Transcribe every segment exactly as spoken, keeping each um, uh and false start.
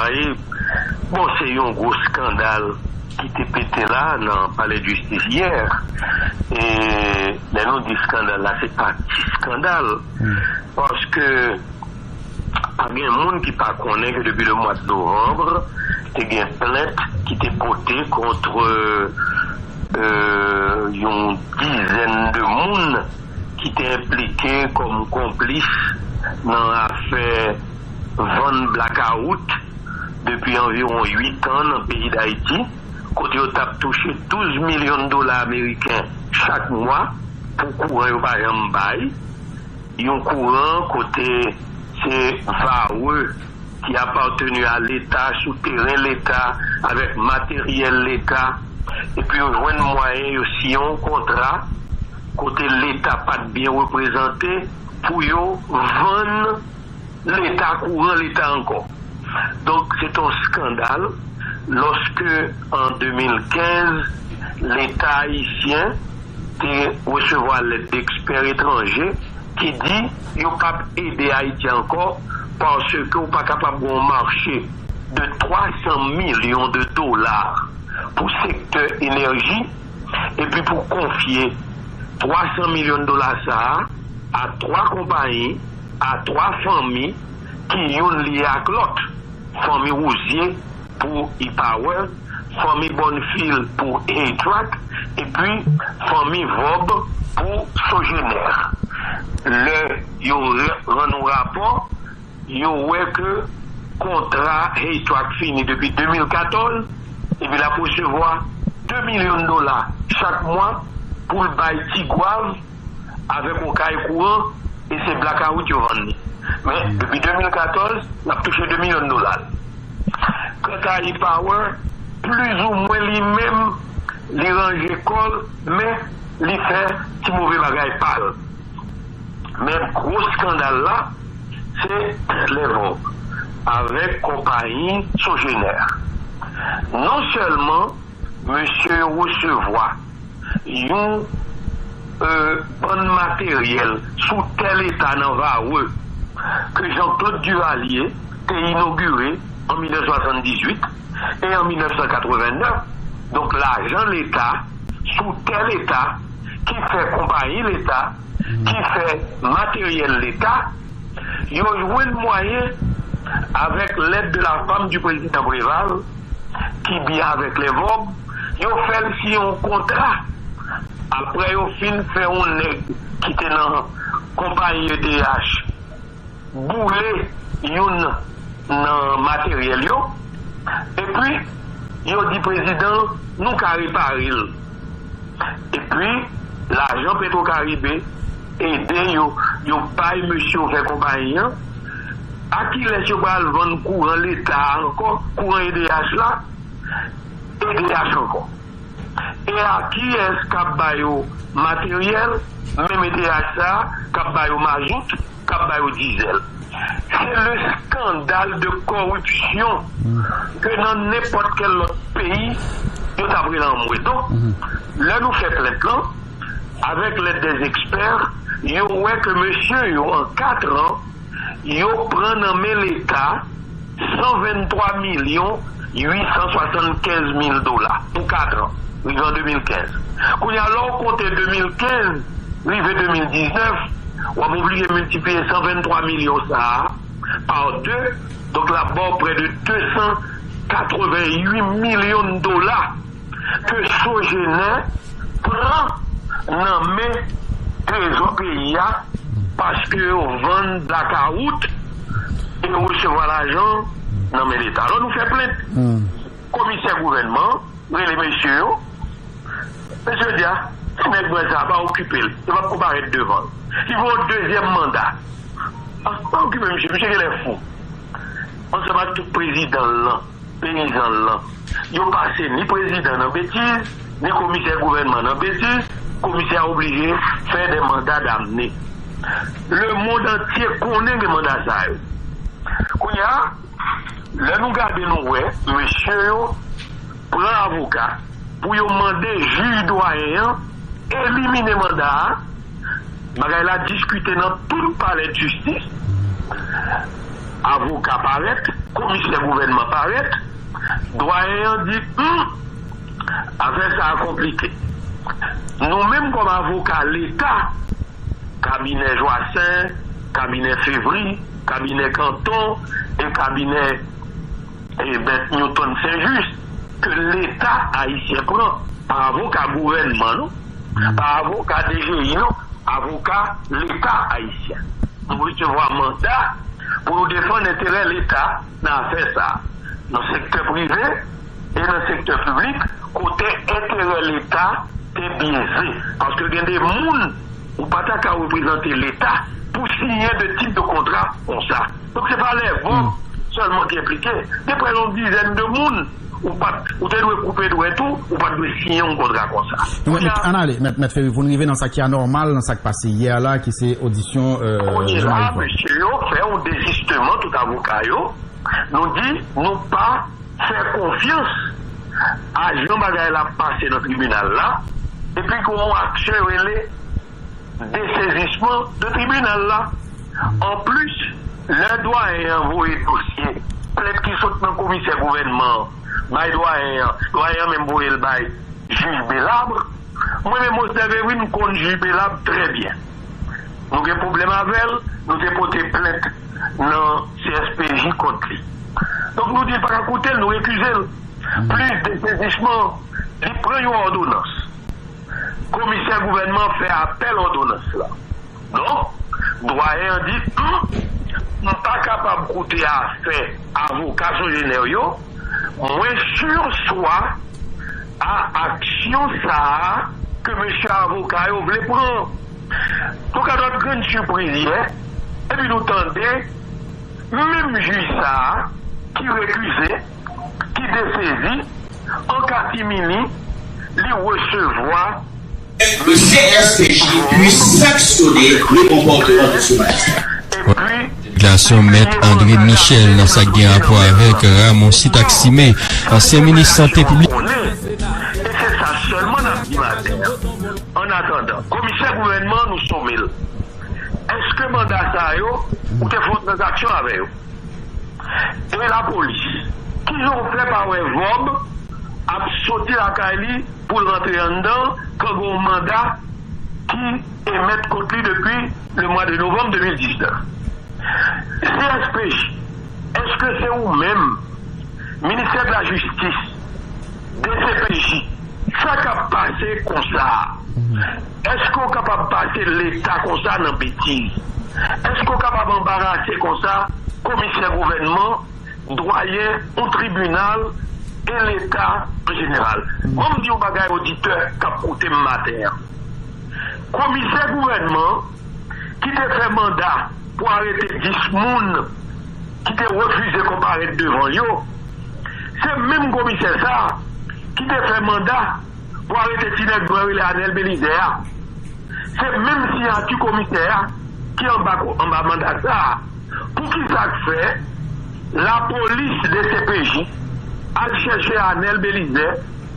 E, bon, se yon gwo skandal ki te pete la nan Palè Jistis yè. E lè nou di skandal la, se pa ti skandal. Paske pa gen moun ki pa konnen ke depi le mwa de novanm, te gen plent ki te pote kont, euh, yon dizèn de moun ki te enplike kòm konplis nan afè vann blakawout depi anviwon uit an nan peyi Dayiti, kote yo t ap touche douz milyon dola ameriken chak mwa pou kouran yo pa janm bay, yon kouran kote se Varreux ki apateni a Leta, sou teren Leta, avèk materyèl Leta, epi yo jwenn mwayen, yo siyen yon kontra kote Leta pa t byen reprezante pou yo vann Leta kouran Leta ankò. Donk, se t on skandal lòske, an de mil kenz, Leta ayisyen te resevwa lèt de ekspè etranje ki di yo p ap ede Ayiti ankò paske ou pa kapab gen yon mache de twa san milyon de dola pou sektè enèji, epi pou konfye twa san milyon dola sa a a twa konpayi, a twa fanmi ki youn lye ak lòt. Fanmi Rouzier pou e-Power, fanmi Bonnefil pou Haytrack, epi fanmi Vorbe pou Sogener. Lè yo re-, rann yon rapò, yo wè ke kontra Haytrack fini depi de mil katòz, epi l ap resevwa de milyon dola chak mwa pou l bay Tigwav avèk yon kay kouran, e se blakawout yo vann li. Men, depi de mil katòz, l ap touche de milyon dola. Kanta e-Power, plizoumwen li menm, li ranje kò l, men li fè ti move bagay pa l. Men gwo skandal la, se Levov avèk konpayi Sogener. Non sèlman mesye yo resevwa yon, euh, bann materyèl sou tè Leta nan Varreux ke Jean-Claude Duvalier te inogire an mil nèf san swasanndizuit e an mil nèf san katrevennnèf. Donk, lajan Leta, sou tè Leta, ki fè konpayi Leta, ki fè materyèl Leta, yo jwenn mwayen, avec l'aide de la femme du président Préval, ki byen avèk Levov, yo fè l siyen yon kontra. Apre yo fin fè yon nèg ki te nan konpayi E D H boule youn nan materyèl yo, epi yo di prezidan, nou ka repare l. Epi, lajan Petwokaribe ede yo, yo bay mesye yo fè konpayi an. A kilès yo pral vann kouran Leta a ankò, kouran E D H la? E D H ankò. E a kiyès k ap ba yo materyèl? Menm E D H sa a k ap ba yo mazout, k ap ba yo dizèl. Se le skandal de kòripsyon ke nan nenpòt kèl lòt peyi, yo t ap rele anmwe. Donk, lè nou fè plent lan, avèk lèd dè ekspè, yo wè ke mesye yo, an kat an, yo pran nan men Leta san venntwa milyon uit san swasannkenz mil dola pou kat an, rive an de mil kenz. Kounye a, lè w konte de mil kenz rive de mil diznèf, w ap oblije miltipliye san venntwa milyon sa a pa de, donk l ap ba w prè de de san katrevenn uit milyon dola ke Sogener pran nan men trezò peyi a, paske yo vann blakawout e yo resevwa lajan nan men Leta. Alò, nou fè plent. Komisè gouvènman an rele mesye yo. Mesye yo di, a, ti nèg mwen sa a, pa okipe l. Yo p ap konparèt devan l. Li voye yon dezyèm manda. A, pa okipe misye, misye genlè fou. Ansanm ak tout prezidan l lan, peyizan l lan, yo pase ni prezidan nan betiz, ni komisè gouvènman nan betiz, komisè a oblije fè de manda damne. Lemonn antye konnen de manda sa yo. Kounye a, lè nou gade, nou wè mesye yo pran avoka pou yo mande jij dwayen an elimine manda a. Bagay la diskite nan tout palè jistis. Avoka parèt, komisè gouvènman parèt, dwayen an di, hmm, afè sa a konplike. Nou menm kòm avoka Leta, kabinè Joassaint, kabinè Fevry, kabinè Canton e kabinè e Mèt Newton Saint-Just ke Leta ayisyen pran, pa avoka gouvènman non, pa avoka D G I non, avoka Leta ayisyen. Nou resevwa manda pou nou defann enterè Leta nan afè sa a, nan sektè prive e nan sektè piblik, kote enterè Leta te byeze. Paske gen de moun ou pa ta ka reprezante Leta pou siyen de tip de kontra konsa. Donk, se pa lèvòp sèlman ki enplike. Gen prè yon dizèn de moun ou pa t, ou te dwe koupe dwèt ou, ou pa t dwe siyen yon kontra konsa. Mèt, mèt, ann ale, mèt, mèt Ferry, pou n rive nan sa ki anòmal, nan sa k pase yè la, ki se odisyon, euh, Jean-Marie Vorbe. Mesye yo fè yon dezisteman, tout avoka yo. Nou di, nou pa fè konfyans a jan bagay la ap pase nan tribinal la, epi gen yon aksyon rele desezisman de tribinal la. Anplis, lè dwayen an voye dosye plent ki sot nan komisè gouvènman an bay dwayen an, dwayen an menm voye l bay jij Belabre. Mwen menm, Osdè Véry, m konn jij Belabre trè byen. Nou gen pwoblèm avè l, nou te pote plent nan C S P J kont li. Donk, nou di l pa ka koute l, nou rekize l. Plis desezisman, li pran yon òdonans. Komisè gouvènman fè apèl òdonans la. Donk, dwayen an di, hmm, m pa kapab koute afè avoka Sogener yo, mwen sirswa a aksyon sa a ke mesye avoka yo vle pran. Donk, à notre grande surprise, yè, epi nou tande menm jij sa a ki rekize, ki desezi, an katimini, li resevwa. Le C S P J puis sanctionner le comportement de ce magistrat. Deklarasyon Mèt André Michel nan sa k gen rapò avèk Ramoncy Taximé, ansyen minis sante piblik. E se sa sèlman n ap di maten an. Annatandan, komisè gouvènman, nou some l. Èske manda sa yo, ou te fè yon tranzaksyon avè yo? E lapolis, kijan w fè pa wè Vorbe ap soti lakay li pou l rantre anndan, kan gen yon manda ki emèt kont li depi le mwa de novanm de mil diznèf? C S P J, èske se ou menm, ministè de la jistis, D C P J, sa k ap pase konsa a? Èske w kapab pase Leta konsa nan betiz? Èske w kapab anbarase konsa komisè gouvènman, dwayen, yon tribinal e Leta an jeneral? Ban m di yon bagay oditè k ap koute m maten an. Komisè gouvènman ki te fè manda pou arete dis moun ki te refize konparèt devan yo, se menm komisè sa a ki te fè manda pou arete ti nèg blan rele Anèl Belizè a. Se menm siyati komisè a ki anba, anba manda sa a. Poukisa k fè lapolis, D C P J, al chèche Anèl Belizè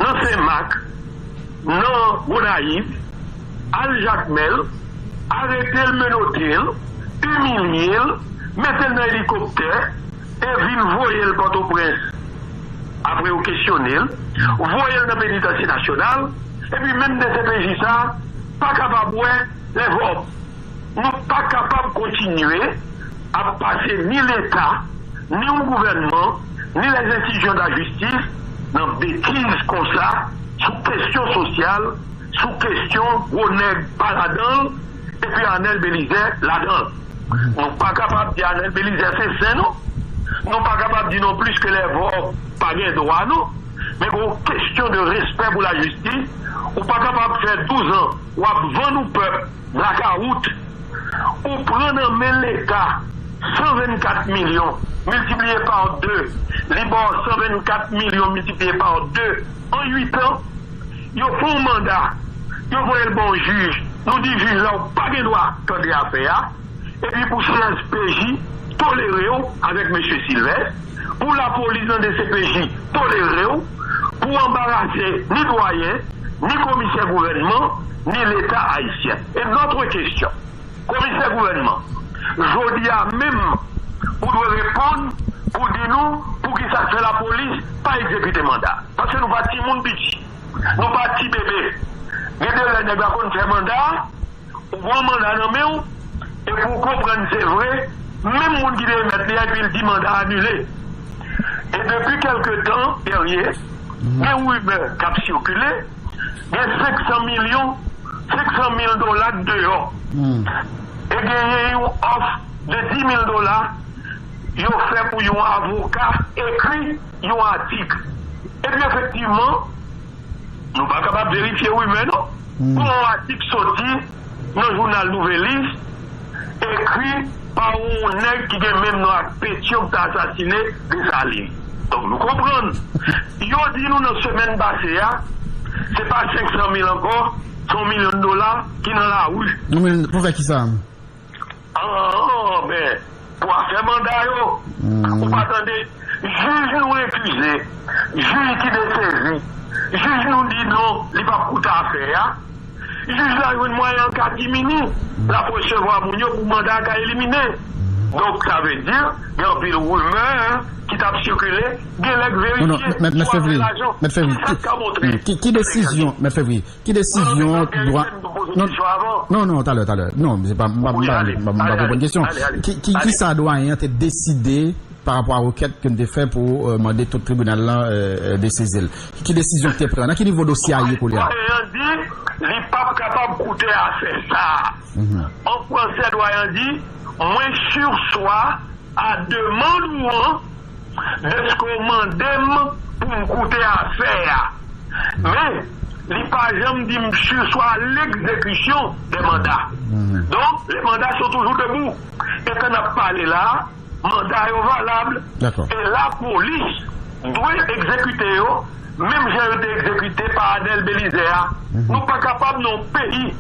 nan Senmak, nan Gonayiv, al Jakmèl, arete l, menote l, imilye l, mete l nan elikoptè e vin voye l Pòtoprens apre yo kesyone l, voye l nan Penitansye Nasyonal, epi menm D C P J sa a pa kapab wè lè Vorbe. Nou pa kapab kontinye ap pase ni Leta, ni yon gouvènman, ni les institutions de la justice nan betiz konsa sou kesyon sosyal, sou kesyon gwo nèg pa ladan l, epi Anèl Belizè ladan l. Nou pa kapab di Anèl Belizè se sen non. Nou pa kapab di non plis ke lè Vorbe pa gen dwa non. Men gen yon kesyon de respè pou lajistis. Ou pa kapab fè douz an w ap vann ou pèp blakawout. Ou pran nan men Leta san vennkat milyon miltipliye pa de, li ba w san vennkat milyon miltipliye pa de an uit an. Yo fè yon manda, yo voye l ba yon jij, nou di jij la ou pa gen dwa tande afè a, epi pou C S P J tolere w avèk mesye Sylvestre, pou lapolis nan D C P J tolere w, pou anbarase ni dwayen, ni komisè gouvènman, ni Leta ayisyen. E nòt kesyon, komisè gouvènman, jodi a menm, ou dwe reponn pou di nou poukisa k fè lapolis pa egzekite manda. Paske nou pa timoun piti. Nou pa ti bebe. Gen de lè nèg la konn fè manda, ou gen yon manda nan men w, epi w konprann se vre, menm moun ki te emèt li a, epi l di manda a anile. E depi kèlke tan, Guerrier, gen rimè k ap sikile, gen senk san milyon, senk san mil dola k deyò. E genyen yon òf de dis mil dola yo fè pou yon avoka ekri yon atik. Epi efektivman, nou pa kapab verifye rimè non. Pou yon atik soti nan jounal Nouvèlis, ekri pa yon nèg ki gen menm non ak Petyon ki t asasine Desalin. Donk nou konprann. Yo di nou nan semèn pase a, se pa senk san mil ankò, se yon milyon dola ki nan lari. Yon milyon pou fè kisa? Ah, men, pou afè manda yo, ou pa tande, jij nou refize, jij ki desezi, jij nou di non, li p ap koute afè a. Jij la jwenn mwayen an katimini, l ap resevwa moun yo pou manda a ka elimine. Donk, sa vle di, gen anpil rimè ki t ap sikile, gen lè k verifye, swa gen lajan. Mèt Fevri, ki, ki desizyon, Mèt Fevri, ki desizyon dwa... Non, non, non, talè, talè. Non, se pa, m pa, m pa, m pa, m pa konprann kesyon. Ki, ki, kisa dwayen an te deside pa rapò a rekèt ke n te fè pou, euh, mande tout tribinal lan, euh, euh, desezi l? Ki desizyon ki te pran? Nan ki nivo dosye a ye koulye a? Dwayen an di li p ap kapab koute afè sa a. An fransè, dwayen an di, mwen sirswa a demann ou an, dèske w mande m pou m koute afè a. Men, li pa janm di m sirswa a l'exécution des mandats. Donc, les mandats sont toujours debout. Etan n ap pale la a, manda yo valab. E lapolis dwe egzekite yo, menm jan yo te egzekite pa Anèl Belizè a. Nou pa kapab nan yon peyi.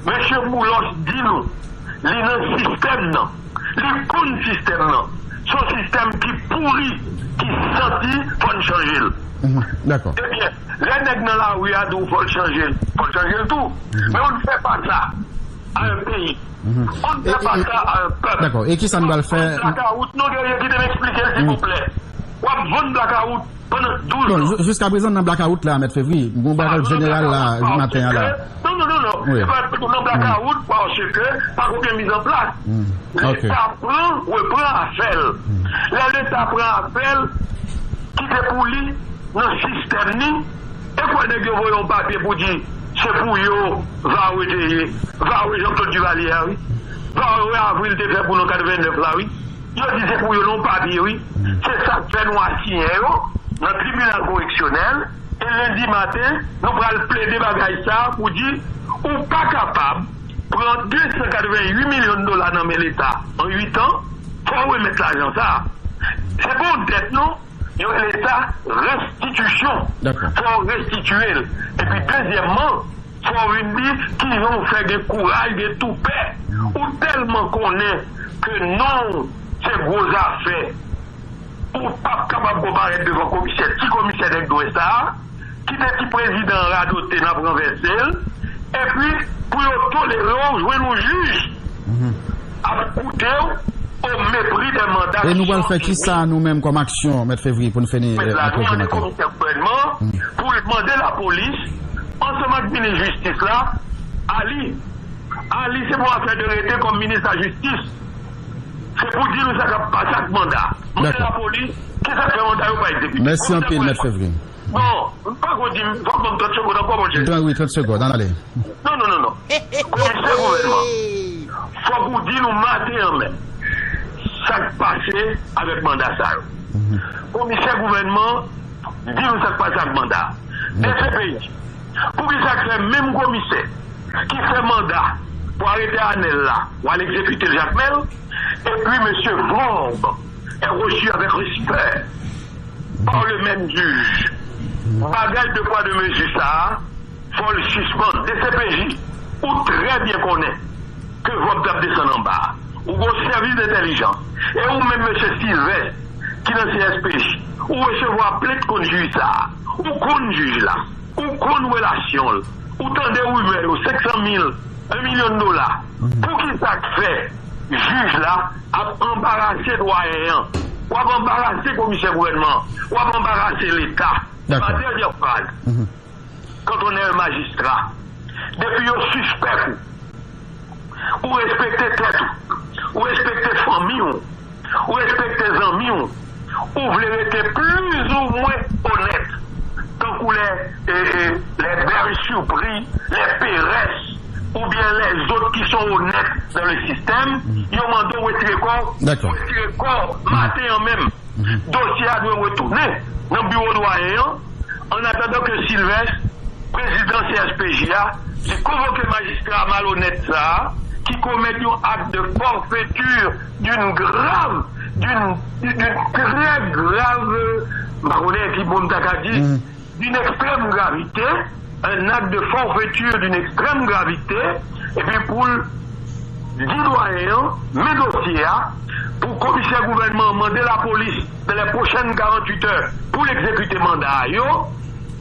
Mesye Boulos di nou, li nan sistèm nan. Li konn sistèm nan. Se yon sistèm ki pouri, ki santi, fò n chanje l. Ebyen, lè nèg nan lari a di w fò l chanje l, fò l chanje l tou. Men on ne fait pas ça à un pays. On ne fait pas ça à un peuple. Dakò. E kisa n pral fè? Blakawout, non, Guerrier, kite m eksplike l, silvouplè. W ap vann blakawout pandan douz an. Bon, jiskaprezan nan blakawout la, Mèt Fevri, gon blakawout jeneral la, maten an la. Non, non, non, non. Se pa nan blakawout, paske pa gen mizanplas. Leta pran, repran afè l. Lè Leta pran afè l, kite pou li nan sistèm ni, e kwè nèg yo voye yon papye pou di se pou yo Varreux te ye. Varreux Jean Claude Duvalier a, wi. Varreux Avril te fè pou nou katrevennnèf la, wi. Yo di se pou yo nan yon papye, wi. Se sa k fè nou asiyen yo nan tribinal koreksyonèl, e lendi maten, nou pral plede bagay sa a pou di ou pa kapab pran de san katrevenn uit milyon dola nan men Leta an uit an, fò w remèt lajan sa a. Se pa yon dèt, non. Yo rele sa restitisyon. Fò w restitiye l. Epi dezyèmman, fò w vin di kijan w fè gen kouraj, gen toupè. Ou tèlman konnen ke non w se gwo zafè. Ou p ap kapab konparèt devan komisè, ti komisè nèg dwèt sa a, kite ti prezidan an radote n ap ranvèse l, epi pou yo tolere w jwenn yon jij ap koute w au mépris des mandats. E nou pral fè kisa nou menm kòm aksyon, Mèt Fevri, pou n fini, euh, entwovou maten? Komisè gouvènman pou l mande lapolis ansanm ak minis jistis la, Ali, Ali se pou afè de rete kòm minis lajistis. Se pou di nou sa k ap pase ak manda. Mande lapolis kisa k fè manda yo pa egzekite. Mèsi anpil, Mèt Fevri. Bon, m pa ko di m, fòk ban m trant segonn ankò, monchè. Wi, trant segonn, ann ale. Non, non, non, non. Komisè gouvènman, fòk ou di nou maten an menm sa k pase avèk manda sa yo. Komisè gouvènman, di nou sa k pase ak manda. D C P J, poukisa k fè menm komisè ki fè manda pou arete Anèl la, w al egzekite l Jakmèl, epi mesye Vorbe est reçu avec respect par le même juge. Bagay de pwa de mezi sa a, fò l sispann. D C P J, ou trè byen konnen ke Vorbe t ap desann anba a. Ou gen yon sèvis entèlijans. E ou menm, mesye Sylvain, ki nan C S P J, ou resevwa plent kont jij sa a. Ou konn jij la. Ou konn relasyon l. Ou tande rimè yo, senk san mil, yon milyon dola. Poukisa k fè jij la ap anbarase dwayen an? W ap anbarase komisè gouvènman an. W ap anbarase Leta. Dakò. Ma dènyè fraz. Kantonè majistra, depi yo sispèk ou, ou respekte tèt ou, ou respekte fanmi w, ou respekte zanmi w, ou vle rete plizoumwen onèt, tankou lè, e, e, lè bèl sipri, lè perès, oubyen lèzòt ki son onèt dan le sistèm, yo mande w retire kò w, Dakò. Retire kò w maten an menm. Dosye a dwe retounen nan biwo dwayen an, annatandan ke Sylvestre, prezidan C S P J a, li konvoke majistra malonèt sa a, ki komèt yon acte de forfaiture d'une grave, d'une, d'une très grave, m pa konnen ki mo m ta ka di, d'une extrême gravité, un acte de forfaiture d'une extrême gravité, epi pou l di dwayen an, men dosye a, pou komisè gouvènman an mande lapolis, dans les prochaines quarante-huit heures, pou l egzekite manda a yo,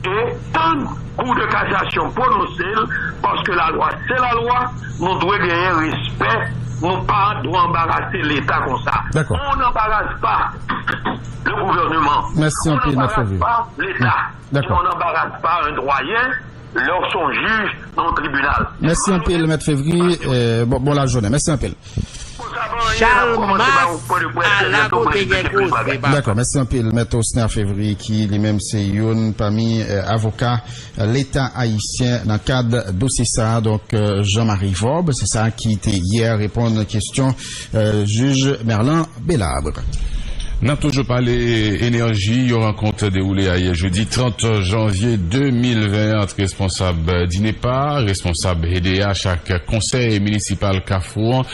e tann Kou de Kasasyon pwononse l, paske lalwa se lalwa, nou dwe genyen respè, nou pa dwe anbarase Leta konsa. Dakò. On n'embarrasse pas le gouvernement. Mèsi anpil, Mèt Fevri. On n'embarrasse pas l'État. Dakò. On n'embarrasse pas un doyen lorsqu'on juge dans un tribunal. Mèsi anpil, Mèt Fevri. Eh, bon, bon lajounen. Mèsi anpil. Chalmas, ala kote gen koze, papa. Dakò, mèsi anpil, Mèt Osner Fevri, ki li menm se youn pami, eh, avoka Leta ayisyen nan kad dosye sa a. Donk, eh, Jean-Marie Vorbe, se sa ki te yè reponn kesyon, eh, jij Merlan Belabre. N ap toujou pale enèji. Yon rankont dewoule ayè jedi trant janvye de mil ven ant responsab DINEPA, responsab E D H ak konsèy minisipal Kafou an.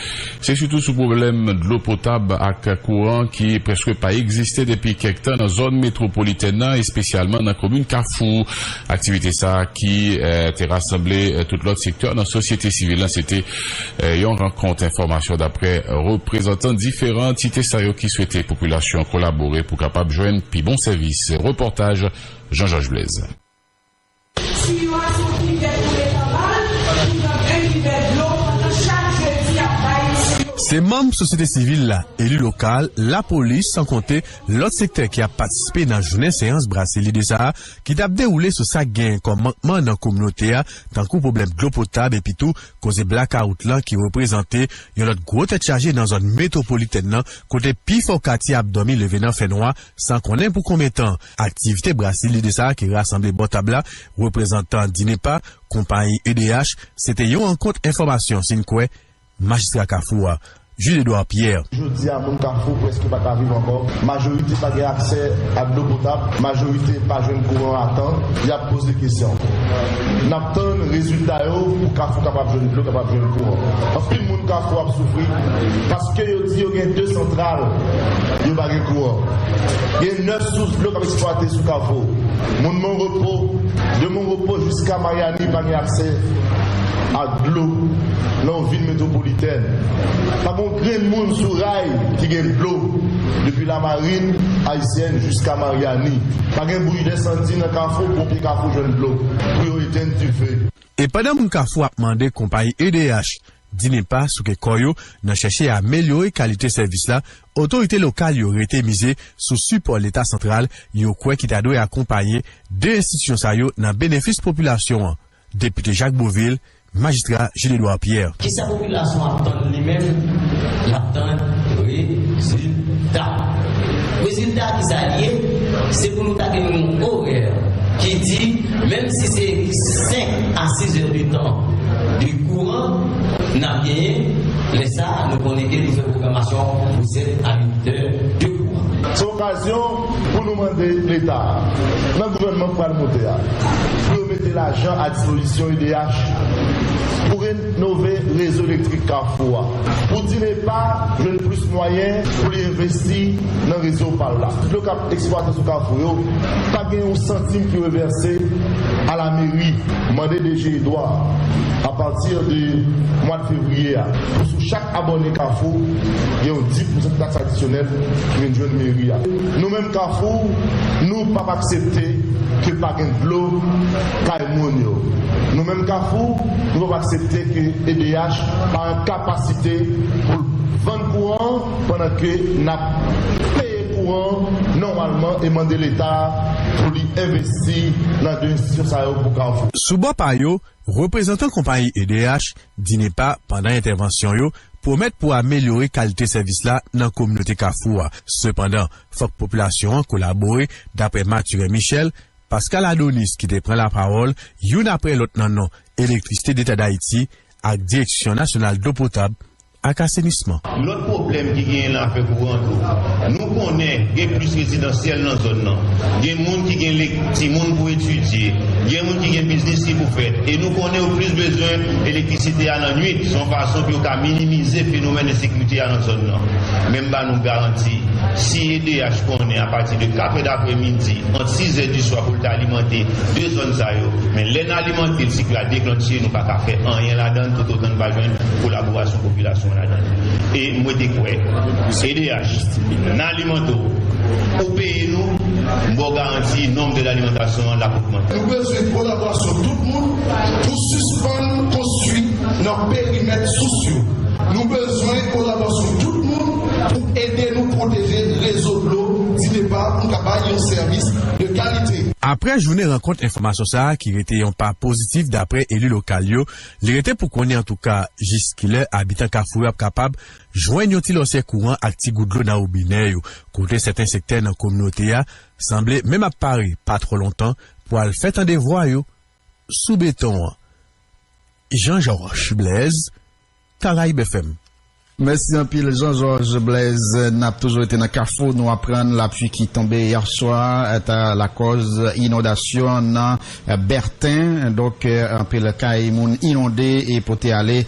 Se sitou sou pwoblèm dlo potab ak kouran ki prèske pa egziste depi kèk tan nan zòn metwopolitèn nan, espesyalman nan komin Kafou. Aktivite sa a ki, eh, te rasanble, eh, tout lòt sektè nan sosyete sivil lan, se te, eh, yon rankont enfòmasyon daprè reprezantan diferan antite sa yo ki swete popilasyon an kolabore pou kapab jwenn pi bon sèvis. Repòtaj Jean Georges Blaise. Tiyo a se yon kivèt pou met anba l, pou tann en kivèt dlo pandan chak jedi y ap bay tiyo. Se manm sosyete sivil la, eli lokal, lapolis, san konte lòt sektè ki ap patisipe nan jounen seyans brase lide sa a ki t ap dewoule sou sa k genyen kòm mankman nan kominote a, tankou pwoblèm dlo potab epi tou koze blakawout lan ki reprezante yon lòt gwo tèt chaje nan zòn metwopolitèn nan, kote pifò katye ap dòmi leve nan fènwa san konnen pou konbyen tan. Aktivite brase lide sa a ki rasanble bò tab la, reprezantan DINEPA, konpayi E D H, se te yon rankont enfòmasyon, si n kwè majistra Kafou a, Jules Edouard Pierre. Jodi a, moun Kafou prèske pa ka viv ankò. Majorite pa gen aksè a dlo potab. Majorite pa jwenn kouran a tan. Y ap poze kesyon. N ap tann rezilta yo pou Kafou kapab jwenn dlo, kapab jwenn kouran. Anpil moun Kafou ap soufri paske yo di yo gen de santral, yo pa gen kouran. Gen nèf sous dlo k ap eksplwate sou Kafou. Moun Mon Repos, de Mon Repos jiska Maryani pa gen aksè a dlo nan yon vil metwopolitèn. Pa gen yon grenn moun sou ray ki gen dlo depi Lamarin Ayisyèn jiska Maryani. Pa gen bouyi densandi nan Kafou, ponpye Kafou jwenn dlo pou yo etenn dife. E pandan moun Kafou ap mande konpayi E D H, DINEPA souke kò yo nan chèche amelyore kalite sèvis la, otorite lokal yo rete mize sou sipò Leta santral yo kwè ki ta dwe akonpaye de enstitisyon sa yo nan benefis popilasyon an. Depite Jacques Beauvil, majistra Jules Edouard Pierre. Kisa popilasyon ap tann li menm? L ap tann rezilta. Rezilta kisa l ye? Se pou nou ta gen yon orè ki di, menm si se senk a sis è de tan de kouran n ap genyen, lè sa a, nou konnen ke nou fè pwogramasyon pou sèt a uit è de kouran. Se okazyon pou nou mande Leta a, nan gouvènman k pral monte a, pou yo mete lajan a dispozisyon E D H pou renove rezo elektrik Kafou a, pou DINEPA jwenn plis mwayen pou li envesti nan rezo pa l la. Dlo k ap eksplwate sou Kafou yo, pa gen yon santim ki revèse a lameri. Mande D G Edouard, apati de mwa fevriye a, pou sou chak abòne Kafou, gen yon dis pousan taks adisyonèl ki vin jwenn meri a. Nou menm Kafou, nou p ap aksepte ke pa gen dlo kay moun yo. Nou menm Kafou, nou p ap aksepte ke E D H pa an kapasite pou l vann kouran pandan ke n ap peye an nòmalman e mande Leta pou li envesti nan de enstitisyon sa yo pou Kafou. Sou bò pa yo, reprezantan konpayi E D H, DINEPA, pandan entèvansyon yo, pwomèt pou amelyore kalite sèvis la nan kominote Kafou a. Sepandan, fòk popilasyon an kolabore, daprè Mathurin Michel, Pascal Adonis ki te pran lapawòl, youn aprè lòt nan non Elektrisite Deta Dayiti ak Direksyon Nasyonal Dlo Potab ak Asenisman. Lòt pwoblèm ki genyen nan afè kouran tou. Nou konnen gen plis rezidansyèl nan zòn nan. Gen moun ki gen lek-, timoun pou etidye. Gen moun ki gen biznis ki pou fèt. E nou konnen yo plis bezwen elektrisite a nan nwit. Se yon fason pou yo ka minimize fenomèn ensekirite a nan zòn nan. Men m ba nou garanti, si E D H konnen apati de kat è daprèmidi, ant sizè di swa pou l ta alimante de zòn sa yo, men lè n alimante l, sikwi a deklannche, nou pa ka fè anyen ladan l, toutotan n pa jwenn kolaborasyon popilasyon an ladan l. E mwen te kwè, E D H, n alimante w, ou peye nou, m ba w garanti, nonb de alimantasyon an l ap ogmante. Nou bezwen kolaborasyon tout moun pou sispann konstwi nan perimèt sous yo. Nou bezwen kolaborasyon tout moun pou ede nou pwoteje rezo dlo DINEPA pou n ka bay yon sèvis de kalite. Aprè jounen rankont enfòmasyon sa a ki rete yon pa pozitif daprè eli lokal yo, li rete pou konnen antouka jis kilè abitan Kafou yo ap kapab jwenn yon ti lòsyè kouran ak ti gout dlo nan wobinè yo, kote sèten sektè nan kominote a sanble menm ap pare pa twò lontan pou al fè tande vwa yo sou beton an. Jean Georges Blaise, Caraïbes F M. Mèsi anpil, Jean Georges Blaise. N ap toujou rete nan Kafou. Nou aprann lapli ki tonbe yè swa, eh, ta lakòz inondasyon nan, eh, Bèten. Donk, eh, anpil kay moun inonde e pote ale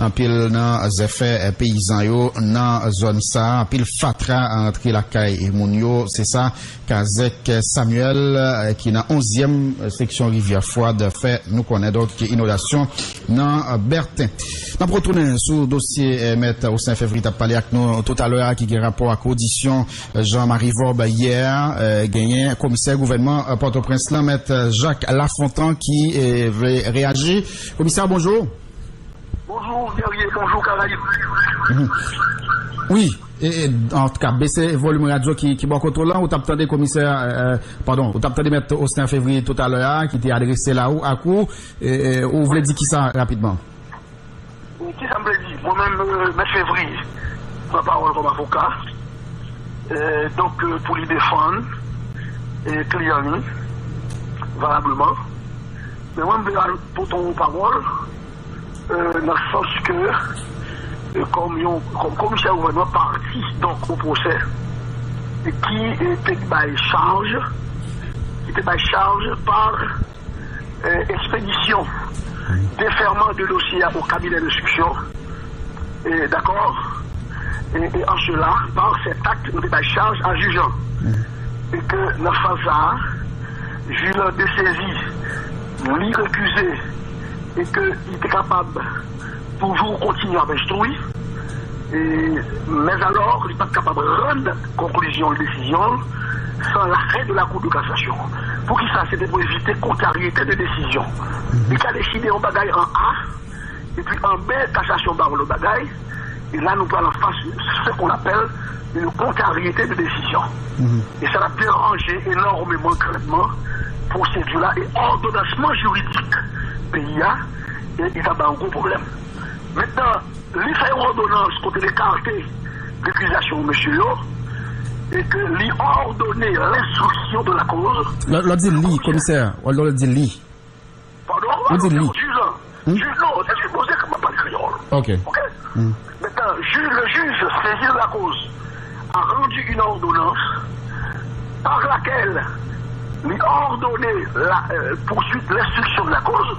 anpil nan zafè, eh, peyizan yo nan zòn sa. Anpil fatra antre lakay moun yo. Se sa Kazèk Samuel, eh, ki nan onzyèm seksyon Rivyè Fwad, fè nou konnen. Donk, inondasyon nan, eh, Bèten. N ap retounen sou dosye, eh, Mèt Austin Fevry t ap pale ak nou toutalè a, ki gen rapò ak odisyon, eh, Jean Marie Vorbe yè, eh, genyen komisè gouvènman, eh, Pòtoprens lan, Mèt, eh, Jacques Lafontant, ki, eh, vle reyaji. Komisè, bonjou. Bonjou, Guerrier. Bonjou, Karayib. Mhm. Wi, e, e, antouka, bese volim radyo ki, ki bò kote w lan, ou t ap tande komisè, eh, padon, ou t ap tande Mèt Austin Fevry toutalè a, ki te adrese la ou, ak ou, e, e, ou vle di kisa rapidman? Wi, kisa m vle di? Mwen menm, eh, Mèt Fevry, pran pawòl kòm avoka, eh, donk, eh, pou li defann, eh, kliyan li, valableman. Men mwen, m vle al pote yon pawòl, euh, nan sans ke, euh, kòm yon, kòm komisè gouvènman pati, donk, o pwosè, e ki, euh, te bay chaj, ki te bay chaj pa, euh, ekspedisyon defèman de dosye a o kabinè denstriksyon, euh, dakò, e, e an sela, pa sèt ak, nou te bay chaj a jij lan. E ke nan faz sa a, jij lan desezi, li rekize, e ke li te kapab toujou kontinye ap enstwi, e, men alò, li pa t kapab rann konklizyon l, desizyon l, san la fin de la Cour de cassation. Poukisa? Se te pou evite kontraryete de desizyon. Li ka deside yon bagay an A, epi an B, kasasyon ba w lòt bagay, e la nou pral anfas ce qu'on appelle une contrariété de décision. E sa l ap deranje enòmeman, grandman, pwosedi la e òdonansman jiridik peyi a, e li ta bay yon gwo pwoblèm. Mentnan, li fè yon òdonans kote l ekate rekizasyon mesye yo, e ke li òdone l'instruction de la cause. Lè, lè w di li, komisè, lè w di li. Padon? Ou di li. Jij lan. Hmm? Jij, non, se sipoze ke m ap pale kreyòl. Ok. Ok? Hmm. Maintenant, juge, le juge saisi de la cause a rendu une ordonnance par laquelle il ordonne la, euh, poursuite, l'instruction de la cause,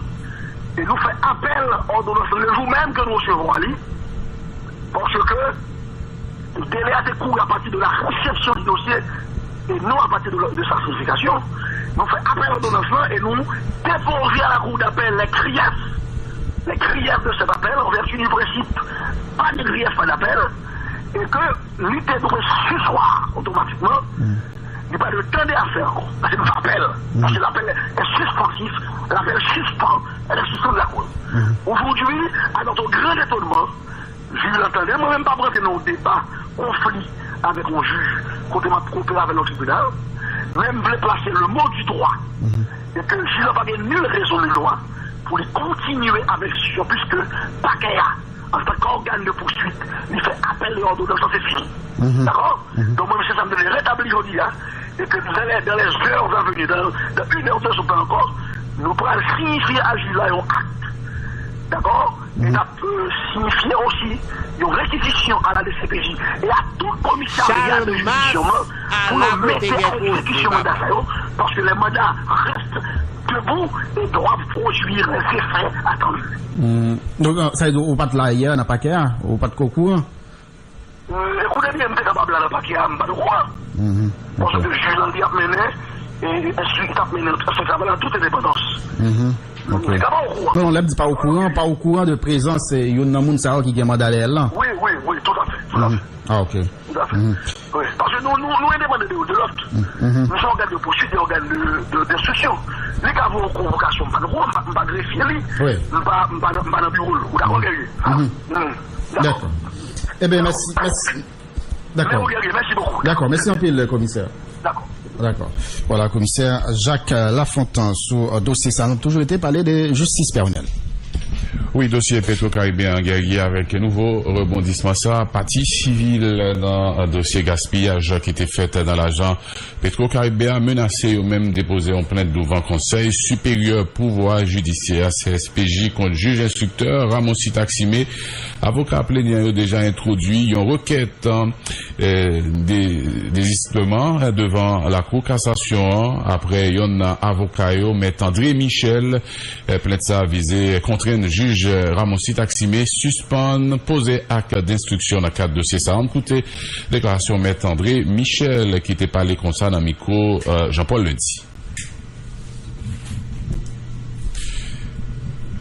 e nou fè apèl òdonans le jour même que nous recevons li, parce que délai a été couru à partir de la réception du dossier et non à partir de, de sa signification. Nou fè apèl òdonans lan e nou depoze à la cour d'appel les griefs, les griefs de cet appel en vertu du principe pas de grief, pas d'appel, e ke li te dwe siswa otomatikman, li pa dwe tande afè ankò, paske nou fè apèl, paske lapèl est suspensif, l'appel suspend l'instruction de la cause. Aujourd'hui, à notre grand étonnement, jij lan tande, mwen menm pa rantre nan yon deba konfli avèk yon jij kote m ap koopere avè l nan tribinal, men m vle plase le mot du droit e ke jij la pa gen nil rezon ni lwa pou li kontinye avèk enstriksyon, piske pakè a, antanke ògàn de pouswit, li fè apèl e òdonans lan, se fini. Dakò? Donk, mwen, se sa m te vle retabli jodi a, e ke dans les, dans les heures à venir, dans, dans une heure de temps ankò, nou pral siyifye a jij la yon akt. Dakò? E n ap, euh, siyifye osi yon rekitisyon a la D C P J e a tout komisarya de jidiksyon an pou yo mete a egzekisyon manda sa yo, paske les mandats restent debout et doivent produire leurs effets attendus. Hmm. Donk, sa vle di ou pa t la yè nan pakè a, ou pa t okouran? Euh, ekoute byen, m te kapab la nan pakè a, m pa t okouran. Paske jij la li ap mennen, e enstri, li t ap mennen travay la an tout endepandans. Ok. M te kapab okouran. Non, non, lè m di pa okouran, pa okouran de prezans, eh, youn nan moun sa yo ki gen manda lè lan. Wi, wi, wi, toutafè, toutafè. Ah, ok. Toutafè. Wi, paske nou, nou, nou endepandan de, de lòt. Nou se ògàn de pouswit e ògàn de, de, denstriksyon. Li ka voye yon konvokasyon, m pa t okouran, m pa, m pa grefye li. M pa, m pa, nan- m pa nan biwo l. Ou dakò, Guerrier? Dakò. Dakò. Eben, mèsi, mèsi. Dakò. Mèsi bokou. Dakò, mèsi anpil, komisè. Dakò. Dakò. Vwala, komisè Jacques Lafontant sou, euh, dosye sa. Nou toujou rete pale de jistis pèwonèl. Wi, dosye Petro Caribe an, Guerrier, avèk nouvo rebondisman sa, pati sivil nan, euh, dosye gaspiyaj ki te fèt nan lajan Petro Caribe a menase yo menm depoze yon plent douvan Konsèy Siperyè Pouvwa Jidisyè, C S P J, kont jij enstriktè Ramoncite Accimé. Avoka plenyan yo deja entwodui yon rekèt, eh, de, dezistman, eh, devan Lakou Kasasyon an, apre yonn nan avoka yo, Mèt André Michel, eh, plent sa vize kontrenn jij Ramoncite Accimé sispann poze ak denstriksyon nan kad dosye sa. Ann koute deklarasyon Mèt André Michel ki te pale konsa nan mikwo, eh, Jean Paul Lundi.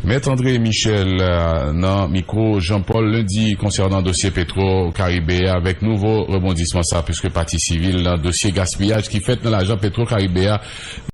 Mèt André Michel, euh, nan mikwo Jean Paul Lundi konsènan dosye Petro Caribe a, avèk nouvo rebondisman sa, piske pati sivil nan dosye gaspiyaj ki fèt nan lajan Petro Caribe a